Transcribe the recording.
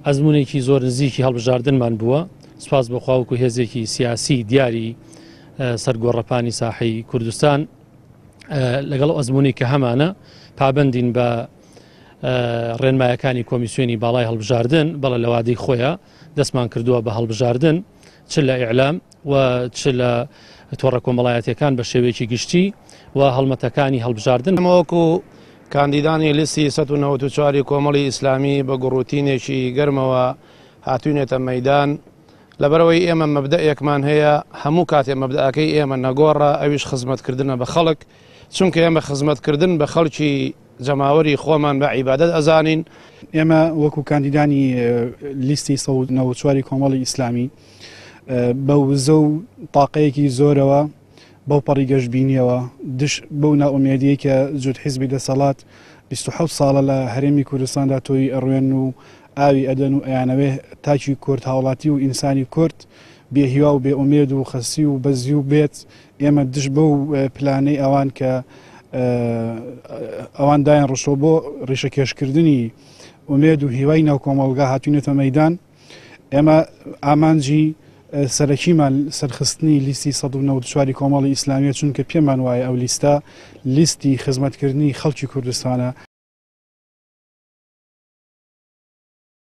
ئەزموونێکی زۆر نزیکی هەڵبژاردنمان بووە، سوپاس بۆ خوا وەکو هێزێکی سیاسی دیاری سەر گۆڕەپانی ساحەی کوردستان لەگەڵ ئەزموونی کە هەمانە پابەندین بە ڕێنمایەکانی کۆمیسیۆنی باڵای هەڵبژاردن، بەڵێ لە وادەی خۆیە دەستمان کردووە بە هەڵبژاردن چ لە ئیعلام و چ لە تۆڕە کۆمەڵایەتیەکان بە شێوەیەکی گشتی و هەڵمەتەکانی هەڵبژاردن. ئێمە وەکو کاندیدانی لیستی 194 ی کۆمەڵی ئیسلامی بە گوڕوتینێکی گەرمەوە هاتوینەتە مەیدان، لەبەرئەوەی ئێمە مەبدەئێکمان هەیە هەموو کاتێ مەبدەئەکەی ئێمە نەگۆڕە ئەویش خزمەتکردنە بە خەڵک، چونکە ئێمە خزمەتکردن بە خەڵکی جەماوەری خۆمان بە عیبادەت ئەزانین. ئێمە وەکو کاندیدانی لیستی 194 ی کۆمەڵی ئیسلامی بە وزە و تاقەیەکی زۆرەوە بەو پەڕی گەشبینیەوە دژ بەو نائومێدیەی کە جووت حیزبی دەسەڵات 27 ساڵە لە هەرێمی کوردستاندا تۆوی ئەڕوێن و ئاوی ئەدەن و ئەیانەوێ تاکی کورد هاوڵاتی و ئینسانی کورد بێ هیوا و بێ ئومێد و خەسی و بەزیو بێت ئێمە دژ بەو پلانەی ئەوان کە ئەوان دایان ڕشتۆ بۆ ڕیشەکێشکردنی ئومێد و هیوای ناو کۆمەڵگا هاتوینەتە مەدان ئێمە ئامانجی سەرەکیمان سەرخستنی لیستی 1940 کۆمەڵی ئیسلامیە چونکە پێمان وایە ئەو لیستە لیستی خزمەتکردنی خەڵکی کوردستانە.